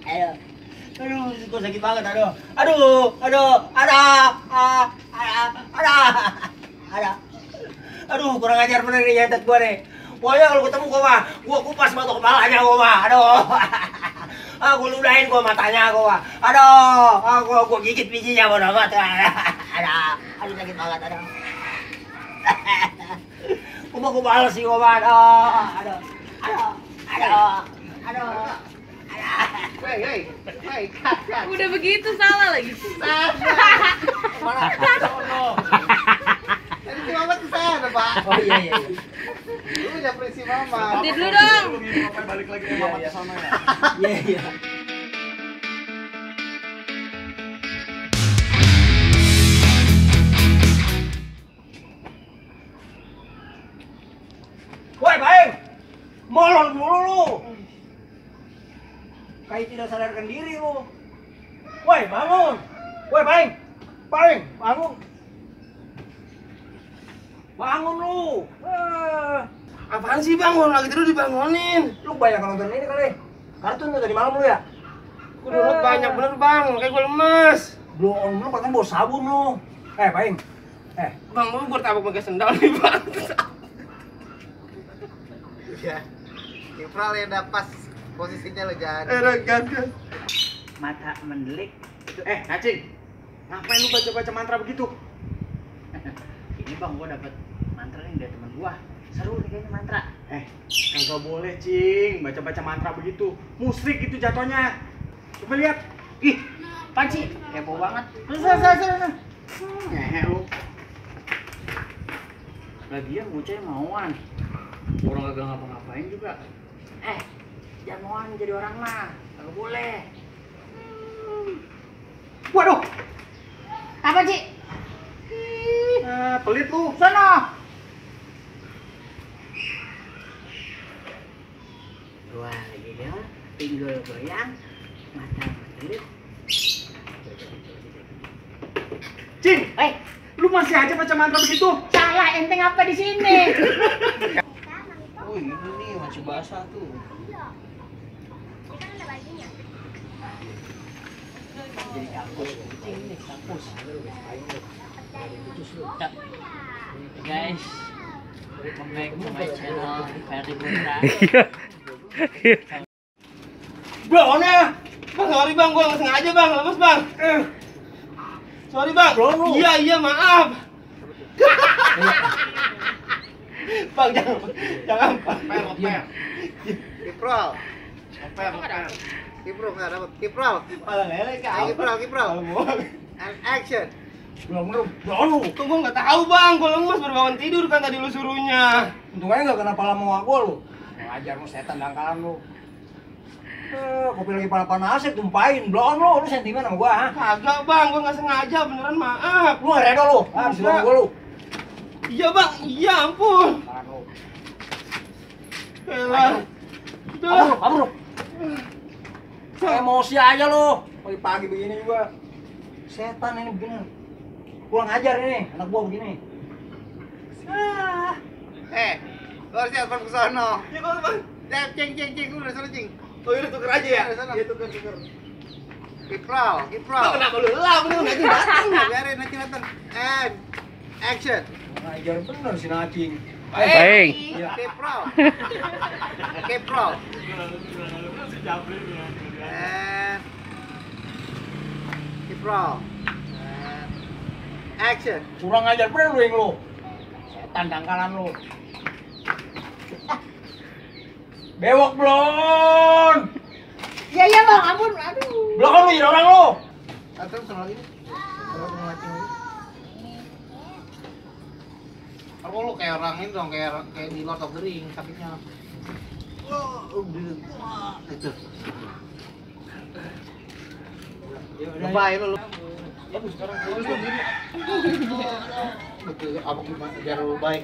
Aduh. Aduh, gue sakit banget, aduh. Aduh, aduh, kurang ajar bener nih nyentet gue nih. Pokoknya kalau ketemu gue mah, gue kupas batu kepalanya gue mah, aduh. Gue ludahin gue matanya gue mah, aduh. Gue gigit bijinya bodo amat. Aduh sakit banget, aduh. Gue balas sih gue mah, aduh. Hei, Udah begitu salah lagi. mana? Tadi si Mama ke sana, Pak. Oh iya. Lu udah perisi Mama. Dia dulu dong. Balik lagi ke Mama ke sana ya. Iya. Woi, Baeng! Molor mulu lu! Kayak tidak sadarkan diri lu. Woi, bangun! Woi, Baeng! Baeng, bangun! Bangun lu! Apaan sih bang? Orang lagi tidur dibangunin. Lu banyak nonton ini kali. Kartun tuh tadi malam lu ya? Gue udah banyak bener bang, kayak gue lemes. Belum, lu pakai bawa sabun lu. Baeng. Bang, lu gue tabok pakai sendal nih bang. Iya. Kipral ya udah pas posisinya lo jangan. Gan. Mata mendelik. Cacing. Ngapain lu baca-baca mantra begitu? Ini bang, gua dapat mantra nih dari teman gua. Seru nih kayaknya mantra. Kagak boleh cing, baca-baca mantra begitu. Musrik itu jatuhnya. Coba lihat. Ih, panci. Kepo banget. Sana. Ngehe lu. Lagian bocah mauan. Orang kagak ngapa-ngapain juga. Jangan mauan jadi orang mah. Kagak boleh. Waduh. Apa, Ci? Pelit lu. Sono. Wah, lagi dia pinggul goyang, mata berkelit. Cing, lu masih aja baca mantra begitu? Salah, enteng apa di sini? Oh, ini nih masih basah tuh. Jadi kampus, ini kampus. Guys, welcome back to my channel, Ferdi Putra. Bang, sorry bang, gue nggak sengaja bang, lemes bang. Sorry bang. Iya, maaf. Bang, jangan. Leper. Kipral. Leper. Kipral nggak dapat. Kipral. Malah lele kau. Kipral. And action. Belum. Kok gue nggak tahu bang, gue lemes baru bangun tidur kan tadi lu suruhnya. Untung aja nggak kena pala mau gua lu. Ngajar lu setan dangkalan lu. Kopi lagi panas-panasnya tumpahin, blon lu sentimen sama gua, ha? Kagak bang, gue nggak sengaja, beneran maaf. Lu nggak redo lu, disuruh gua lu. Iya bang, iya ampun. Tahan lu. Elah. Udah. Kabur lu. Emosi aja lu. Pagi-pagi begini juga. Setan ini begini. Kurang ajar ini, anak gua begini. Lu harus siap ke sono. Iya bang. Cing, lu udah sana cing. Oh iya tuker aja ya? Iya tuker. Kipral. Bang, kenapa lu lelap? Lu nanti datang. Biarin nanti datang. And action. Ngajar bener si Nacing. Baik. Kipral. And Kipral. And action. Kurang ajar bener lu yang lu. Setan dangkalan lu. Bewok blon. Iya bang, ampun, aduh. Blon lu jadi orang lu. Satu sama lagi. Kalau lu kayak orang ini dong, kayak di Lord of the Ring sakitnya. Gitu. Lebay lu. Bagus sekarang. Terus tuh gini. Betul, apa gimana biar lu baik.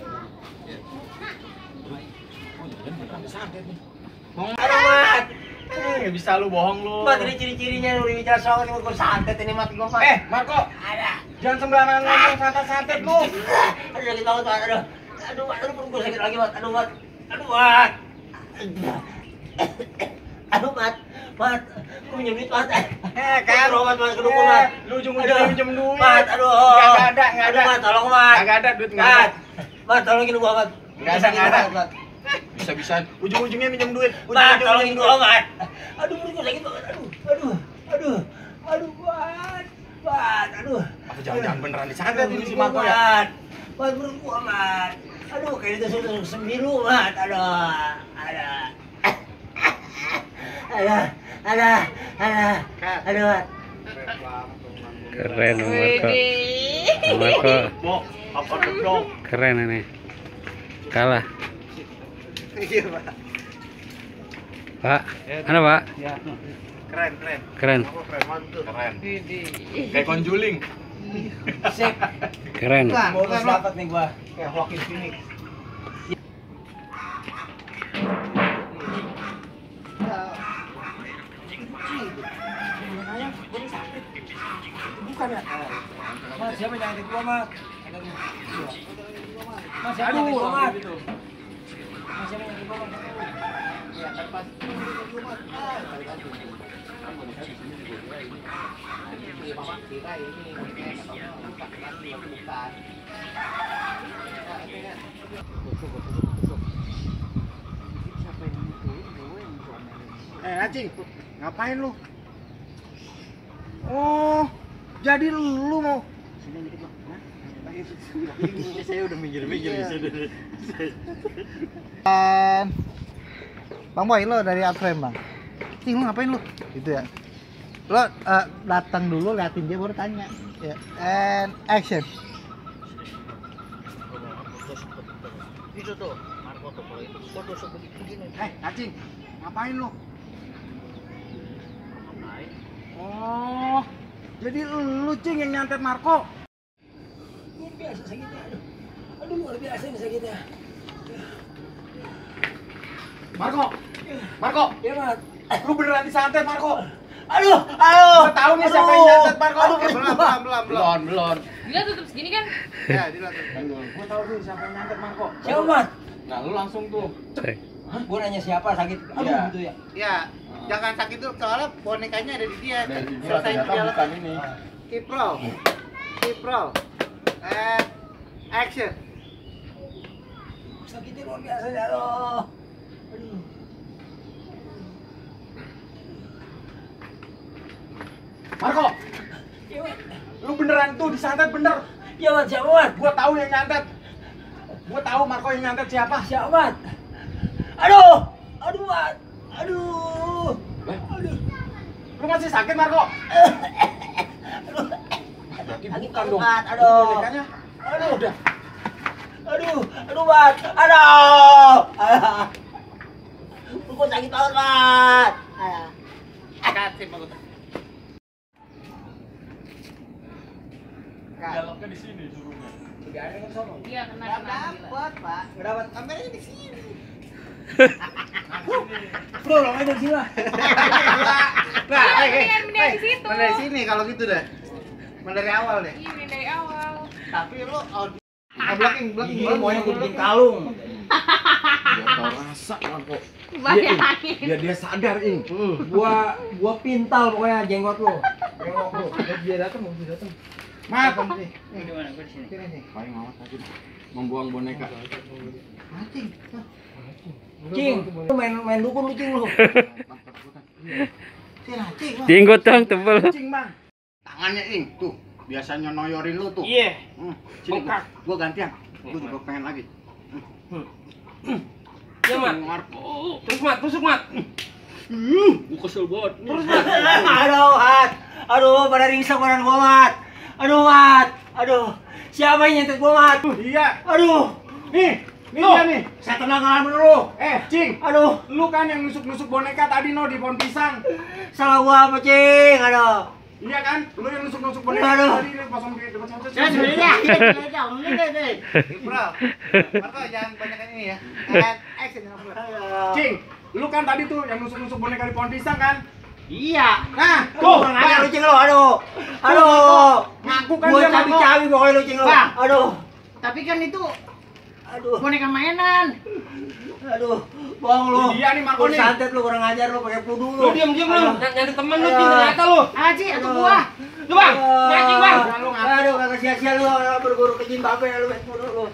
Aduh, Mat. Nggak bisa lu bohong lu. Mat, ini ciri-cirinya lu bicara soal ini gua santet ini mati gua, Mat. Marco. Ada. Jangan sembarangan ngomong santet-santet lu. Aduh, sakit banget, Mat. Aduh, perut gua sakit lagi, Mat. Aduh, Mat. Aduh, Mat. Aduh, Mat. Lu minjem duit, Mat. Kan. Mat, kedukun, Mat. Lu ujung-ujungnya minjem duit. Mat, aduh. Nggak ada. Aduh, Mat, tolong, Mat. Nggak ada duit, nggak Mat. ada. Mat, tolongin gua, Mat. Nggak ada. Bisa-bisaan. Ujung-ujungnya minjem duit. Mat, tolongin gua, Mat. Aduh, perut gua sakit banget. Aduh, Mat. Aduh. Apa jangan-jangan beneran disantet ini si Marco ya? Mat, perut gua, Mat. Aduh, kayak ditusuk sembilu, Mat. Aduh, Mat. Keren Marco. Bok, apa dong? Keren ini. Kalah. Iya, Pak. Pak, mana Pak? Ya. Keren. Keren. Keren mantul. Keren. Kayak konjuling. Sip. Keren. Bonus dapat nih gua. Kayak Joaquin Phoenix. Bukan ya? Mas, siapa yang nyangkut gua, Mas? Mas, siapa yang nyangkut gua, Mas? Mas, siapa yang nyangkut gua, Mas? Acing, ngapain lu? Oh, jadi lu mau saya udah minggir-minggir di sini. Bang Boy, lo dari Upframe, Bang. Cing, lu ngapain lu? Gitu ya. Lo datang dulu, liatin dia baru tanya. Ya. And action. Itu tuh, Marco tuh kalau itu foto begini. Acing, ngapain lu? Oh, jadi lu Cing yang nyantet Marco? Luar biasa sakitnya. Aduh, luar biasa ini sakitnya. Marco, Ya, Mas. lu beneran disantet Marco? Aduh. Gua tahu nih siapa yang nyantet Marco. Belum. Gila tutup segini kan? Ya, dilatih. Gua tahu nih siapa yang nyantet Marco. Siapa, Mas? Nah, lu langsung tuh. Hah? Gua nanya siapa sakit. Aduh, Iya. gitu ya. Ya, jangan sakit dulu soalnya bonekanya ada di dia. Gua ternyata bukan ini. Keep roll. And action. Sakitnya luar biasa ya, aduh. Marco, Ya, Mas. lu beneran tuh disantet bener. Ya, Mas, siapa, Mas? Gua tahu yang nyantet. Gua tahu Marco yang nyantet siapa. Siapa, Mas? Aduh, Mas. Aduh. Lu masih sakit Marco? Berarti Sakit bukan dong. banget, Itu aduh. bonekanya. Aduh, udah. Aduh, Mas. Aduh. Gua sakit banget, Mas. Kasih bagus. Dialognya di sini suruhnya. Tidak ada yang sono. Iya, kena Dapat, Pak. Nggak dapat. Kameranya di sini. Bro, lo main dari sini lah. Nah, mendingan di situ. Main dari sini kalau gitu deh. Main dari awal deh. Iya, main dari awal. Tapi lu blocking. Iya, maunya gua bikin kalung. Dia tahu rasa Marco. Bayangin. Dia sadar ing. Gua pintal pokoknya jenggot lo. Nengok lu. Dia datang. Mat. Gimana gua di sini? Sini nih. Paling awas aja. Membuang boneka. Acing. Cing, lu main dukun lu, Cing lu. Sini Acing. Jenggot dong tebel. Cing bang. Tangannya ing tuh. Biasanya noyorin lu tuh. Iya. Sini gua gantian. Gua juga pengen lagi. Ya, Mat. Marco. Terus, Mat, tusuk, Mat. Gua kesel banget. Terus, Mat. Aduh, pada ringsek badan gua, Mat. Aduh, Mat. Aduh. Siapa yang nyentet gua, Mat? Iya. Aduh. Nih Tuh, dia nih. saya tenang ngalamin dulu. Cing. Aduh, Lu kan yang nusuk-nusuk boneka tadi no di pohon pisang. salah gua apa, Cing? Aduh. Iya kan? Lu yang nusuk-nusuk boneka Aduh. tadi pasang di depan sana. Bro. Marco jangan banyak ini ya. And action bro. Cing, lu kan tadi tuh yang nusuk-nusuk boneka di pohon pisang kan? Iya. Nah, Tuh, kurang ajar lu, Cing lu. Aduh. Ngaku kan Gua dia Marco. cabi-cabi pokoknya lu, Cing lu. Bang. Aduh. Tapi kan itu Aduh. Boneka mainan. Aduh, bohong lu. Dia nih, Marco Lu nih. santet lu kurang ajar lu pakai pudu lu. Lu diam-diam lu. Aduh. Nyari temen lu ternyata lu. Aji atau gua? Lu bang, mancing bang. Aduh, kagak sia-sia lu berguru ke Zimbabwe lu main pudu lu.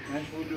Main kudu.